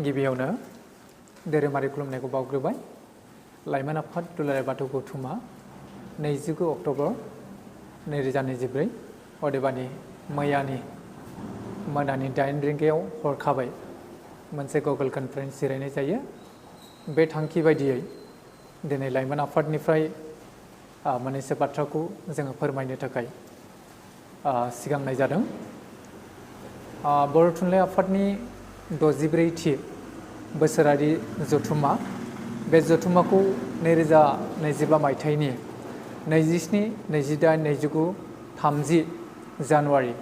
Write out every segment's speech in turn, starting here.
गिबियावनो धोरोमारि खुलुमनायखौ बावग्रोबाय। लाइमोन आफाद दुलाराय बाथौ गौथुमा 29 अक्ट'बर 2024 अदेबानि मैयानि मोनानि 8 रिंगायाव हरखाबै मोनसे गुगोल कनफारेन्स जिरायनाय जायो। बे थांखि बायदियै दिनै लाइमोन आफादनिफ्राय मोननैसो बाथ्राखौ जोङो फोरमायनो थाखाय सिगांनाय जादों। बर' थुनलाइ आफादनि 64थि बोसोरारि जथुम्मा, बे जथुम्माखौ 2025 मायथाइनि 27, 28, 29, 30 जानुवारि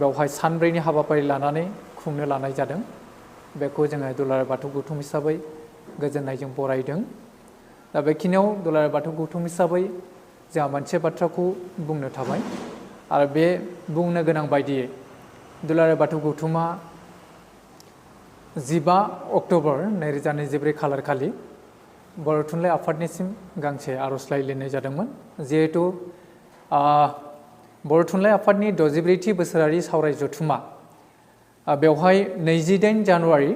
बेवहाय सानब्रैनि हाबाफारि लानानै खुंनो लानाय जादों। बेखौ जोङो दुलाराय बाथौ गौथुम हिसाबै गोजोननायजों बरायदों। दा बेखिनियाव दुलाराय बाथौ गौथुम हिसाबै जोंहा मोनसे बाथ्राखौ बुंनो थाबाय आरो बे बुंनो गोनां बायदियै दुलाराय बाथौ गौथुमा 15 अक्ट'बर 2024 खालार खालि बर' थुनलाइ आफादनिसिम गांसे आर'जलाइ लिरनाय जादोंमोन। जिहेतु बर' थुनलाइ आफादनि 64थि बोसोरारि सावराय जथुम्मा बेवहाय 28 जानुवारि,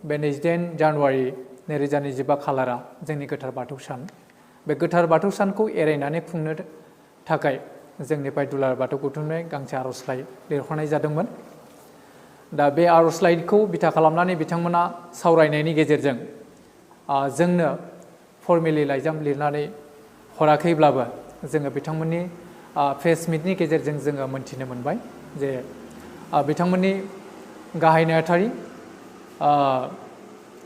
बे 28 जानुवारि 2025 खालारा जोंनि गोथार बाथौ सान। बे गोथार बाथौ सानखौ एरायनानै खुंनो थाखाय जोंनिफ्राय दुलाराय बाथौ गौथुमनिफ्राय गांसे आर'जलाइ लिरहरनाय जादोंमोन। दा बे आर'जलाइखौ बिथा खालामनानै बिथांमोना सावरायनायनि गेजेरजों जोंनो फर्मेलि लाइजाम लिरनानै हराखैब्लाबो जोङो बिथांमोननि प्रेस मिटनि गेजेरजों जोङो मोनथिनो मोनबाय जे बिथांमोननि गाहाय नेहाथारि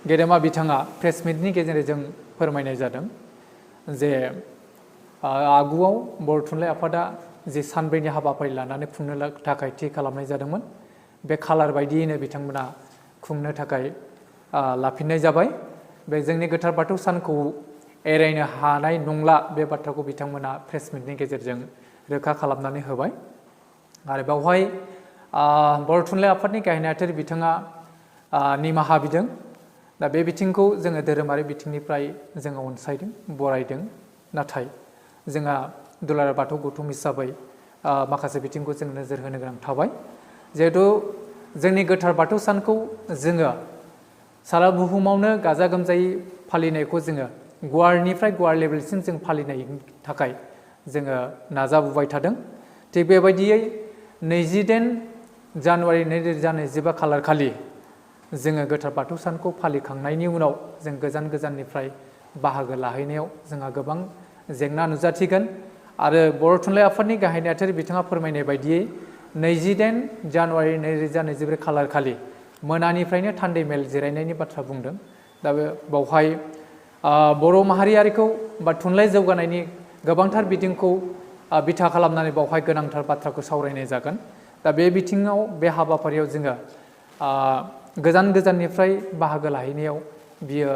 गेदेमा बिथाङा प्रेस मिटनि गेजेरजों फोरमायनाय जादों जे आगुआव बर' थुनलाइ आफादा जे सानब्रैनि हाबाफारि लानानै खुंनो थाखाय थि खालामनाय जादोंमोन, बे खालार बायदियैनो बिथांमोना खुंनो थाखाय लाफिननाय जाबाय। बे जोंनि गोथार बाथौ सानखौ एरायनो हानाय नंला, बे बाथ्राखौ बिथांमोना प्रेस मिटनि गेजेरजों रोखा खालामनानै होबाय। आरो बेवहाय बर' थुनलाइ आफादनि गाहाय नेहाथारि बिथाङा निमाहा बिदों। दा बे बिथिंखौ जोङो धोरोमारि बिथिंनिफ्राय जोङो अनसायदों, बरायदों। नाथाय जोंहा दुलाराय बाथौ गौथुम हिसाबै माखासे बिथिंखौ जों नोजोर होनो गोनां थाबाय। जिहेतु जोंनि गोथार बाथौ सानखौ जोङो सारा बुहुमावनो गाजा गोमजायै फालिनायखौ जोङो गुवारनिफ्राय गुवार लेभेलसिम जों फालिनायनि थाखाय जोङो नाजाबोबाय थादों। थिग बेबायदियै 28 जानुवारि 2025 खालार खालि जोङो गोथार बाथौ सानखौ फालिखांनायनि उनाव जों गोजान गोजाननिफ्राय बाहागो लाहैनायाव जोंहा गोबां जेंना नुजाथिगोन। आरो बर' थुनलाइ आफादनि गाहाय नेहाथारि बिथाङा फोरमायनाय बायदियै 28 जानुवारि 2025 खालार खालि मोनानिफ्रायनो थान्दै मेल जिरायनायनि बाथ्रा बुंदों। दा बेवहाय बर' माहारियारिखौ बा थुनलाइ जौगानायनि गोबांथार बिथिंखौ बिथा खालामनानै बेवहाय गोनांथार बाथ्राखौ सावरायनाय जागोन। दा बे बिथिङाव, बे हाबाफारियाव जोङो गोजान गोजाननिफ्राय बाहागो लाहैनायाव बियो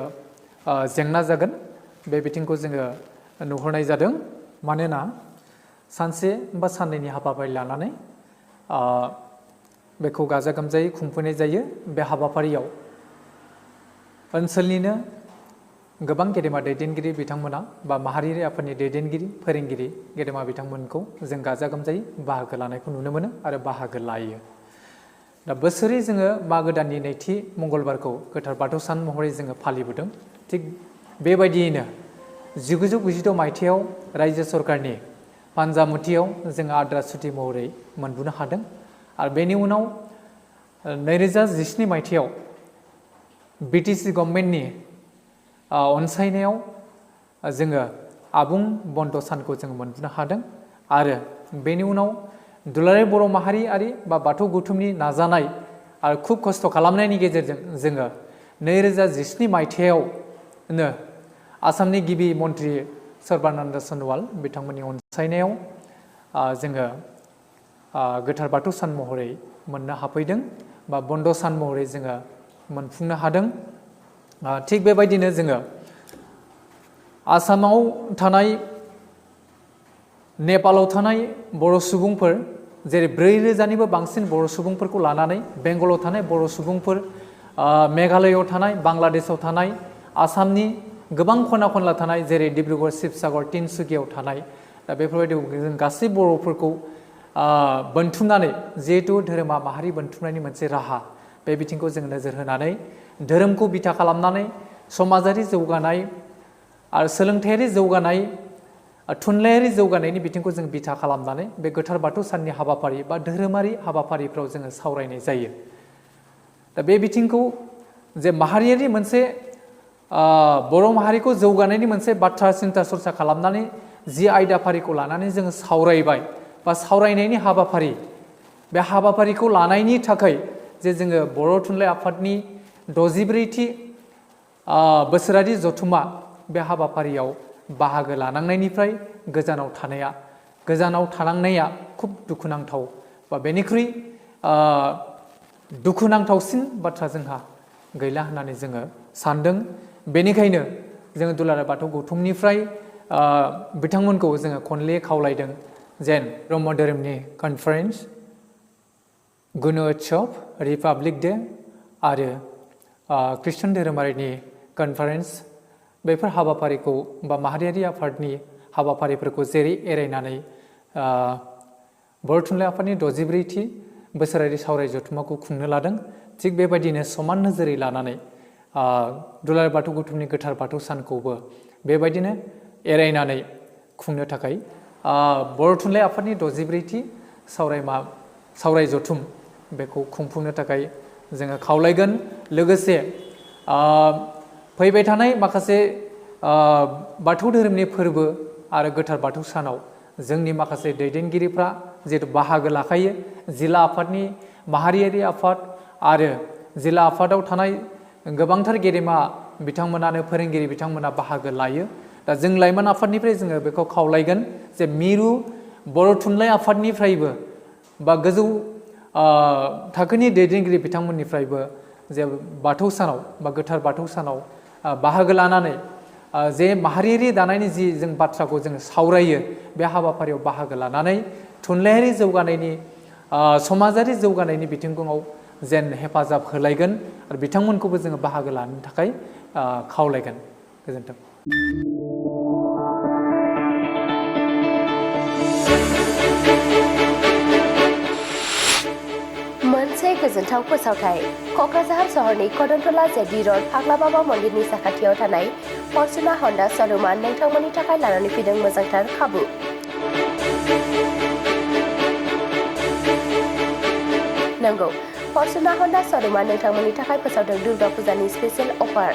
जेंना जागोन, बे बिथिंखौ जोङो नुहुरनाय जादों। मानोना सानसे बा साननैनि हाबाफारि लानानै बेखौ गाजा गोमजायै खुंफुंनाय जायो। बे हाबाफारियाव ओनसोलनिनो गोबां गेदेमा दैदेनगिरि बिथांमोना बा माहारियारि आफादनि दैदेनगिरि, फोरोंगिरि गेदेमा बिथांमोनखौ जों गाजा गोमजायै बाहागो लानायखौ नुनो मोनो आरो बाहागो लायो। दा बोसोरै जोङो मागो दाननि नैथि मंगलबारखौ गोथार बाथौ सान महरै जोङो फालिबोदों। थिग बेबायदियैनो 1996 मायथाइयाव रायजो सरकारनि फान्जामुथियाव जोङो आद्रा सुथि महरै मोनबोनो हादों। आरो बेनि उनाव 2017 मायथाइयाव BTC गभर्नमेन्टनि अनसायनायाव जोङो आबुं बन्द सानखौ जोङो मोनबोनो हादों। आरो बेनि उनाव दुलाराय बर' माहारियारि बा बाथौ गौथुमनि नाजानाय आरो खुब खस्थ' खालामनायनि गेजेरजों जोङो 2017 मायथाइयावनो आसामनि गिबि मन्त्रि सर्बानन्द सन'वाल बिथांमोननि अनसायनायाव जोङो गोथार बाथौ सान महरै मोननो हाफैदों बा बन्द सान महरै जोङो मोनफुंनो हादों। थिग बेबायदिनो जोङो आसामाव थानाय, नेपालाव थानाय बर' सुबुंफोर, जेरै 4,000निबो बांसिन बर' सुबुंफोरखौ लानानै बेंगलाव थानाय बर' सुबुंफोर, मेघालयआव थानाय, बांलादेशआव थानाय, आसामनि गोबां खना खनला थानाय जेरै डिब्रुगड़, शिबसागर, तिनसुकियाव थानाय, दा बेफोरबायदि जों गासै बर'फोरखौ बोनथुमनानै, जिहेतु धोरोमा माहारि बोनथुमनायनि मोनसे राहा, बे बिथिंखौ जों नोजोर होनानै धोरोमखौ बिथा खालामनानै समाजारि जौगानाय आरो सोलोंथायारि जौगानाय थुनलाइयारि जौगानायनि बिथिंखौ जों बिथा खालामनानै बे गोथार बाथौ साननि हाबाफारि बा धोरोमारि हाबाफारिफ्राव जोङो सावरायनाय जायो। दा बे बिथिंखौ जे माहारियारि मोनसे बर' माहारिखौ जौगानायनि मोनसे बाथ्रा सिन्था सरसा खालामनानै जि आयदाफारिखौ लानानै जोङो सावरायबाय बा सावरायनायनि हाबाफारि बे हाबाफारिखौ लानायनि थाखाय जे जोङो बर' थुनलाइ आफादनि 64थि बोसोरारि जथुमा बे हाबाफारियाव बाहागो लानांनायनिफ्राय गोजानाव थानांनाया खुब दुखुनांथाव बा बेनिख्रुइ दुखुनांथावसिन बाथ्रा जोंहा गैला होननानै जोङो सानदों। बेनिखायनो जोङो दुलाराय बाथौ गौथुमनिफ्राय बिथांमोनखौ जोङो खनले खावलायदों जेन ब्रह्म धोरोमनि कनफारेन्स, गुनु उत्सव, रिपाब्लिक डे आरो ख्रिस्टान धोरोमारिनि कनफारेन्स बेफोर हाबाफारिखौ बा माहारियारि आफादनि हाबाफारिफोरखौ जेरै एरायनानै बर' थुनलाइ आफादनि 64थि बोसोरारि सावराय जथुमाखौ खुंनो लादों, थिग बेबायदिनो समान नोजोरै लानानै दुलाराय बाथौ गौथुमनि गोथार बाथौ सानखौबो बेबायदिनो एरायनानै खुंनो थाखाय बर' थुनलाइ आफादनि 64थि सावराय जथुम बेखौ खुंफुंनो थाखाय जोङो खावलायगोन। लोगोसे फैबाय थानाय माखासे बाथौ धोरोमनि फोरबो आरो गोथार बाथौ सानाव जोंनि माखासे दैदेनगिरिफ्रा जिहेतु बाहागो लाखायो, जिल्ला आफादनि माहारियारि आफाद आरो जिल्ला आफादाव थानाय गोबांथार गेदेमा बिथांमोनानो फोरोंगिरि बिथांमोना बाहागो लायो। दा जों लाइमोन आफादनिफ्राय जोङो बेखौ खावलायगोन जे मिरु बर' थुनलाइ आफादनिफ्रायबो बा गोजौ थाखोनि दैदेनगिरि बिथांमोननिफ्रायबो जे बाथौ सानाव बा गोथार बाथौ सानाव बाहागो लानानै जे माहारियारि दानायनि जि जों बाथ्राखौ जों सावरायो बे हाबाफारियाव बाहागो लानानै थुनलाइयारि जौगानायनि समाजारि जौगानायनि बिथिङाव जेन हेफाजाब होलायगोन आरो बिथांमोनखौबो जोङो बाहागो लानो थाखाय खावलायगोन। गोजोन्थों। मोनसे गोजोनथाव फोसावथाय। क'क्राझार सहरनि कदमतला जेबि र'ड फाग्ला बाबा मन्दिरनि साखाथियाव थानाय फर्चुना हन्डा श'रुमआ नोंथांमोननि थाखाय लानानै फैदों मोजांथार खाबु। नंगौ, फर्चुना हन्डा श'रुमआ नोंथांमोननि थाखाय फोसावदों दुर्गा फुजानि स्पेशेल अफार।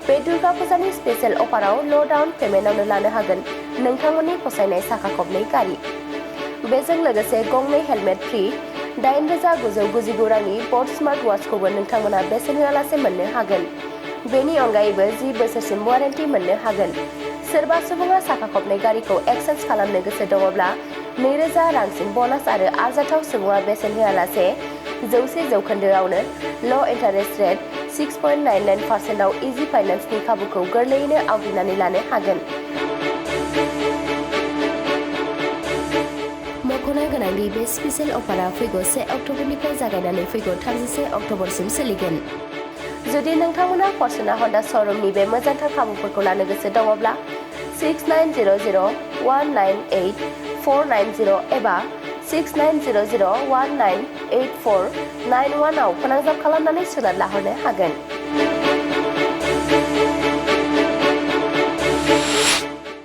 बे दुर्गा फुजानि स्पेशेल अफाराव ल' डाउन पेमेन्टआवनो लानो हागोन नोंथांमोननि फसायनाय साखा खबनै गारि। बेजों लोगोसे गंनै हेलमेट फ्रि, 8,999 रांनि ब'ट स्मार्ट वाचखौबो नोंथांमोना बेसेन होआलासे मोननो हागोन। बेनि अनगायैबो 10 बोसोरसिम वारेन्टि मोननो हागोन। सोरबा सुबुङा साखा खबनै गारिखौ एक्सचेन्ज खालामनो गोसो दङब्ला 2,000 रांसिम बोनास आरो आरजाथाव सुबुङा बेसेन होआलासे 100% ल' इन्टारेस्ट रेट 6.99% इजि फाइनान्सनि खाबुखौ गोरलैयैनो आवग्रिनानै लानो हागोन। मख'नो गोनांदि बे स्पेशेल अफारा फैगौ 1 अक्ट'बरनिफ्राय जागायनानै फैगौ 31 अक्ट'बरसिम सोलिगोन। जुदि नोंथांमोना फर्चुना हन्डा श'रुमनि बे मोजांथार खाबुफोरखौ लानो गोसो दङब्ला 6900198490 एबा 6900198491 आव फोनांजाब खालामनानै सुलाद लाहरनो हागोन।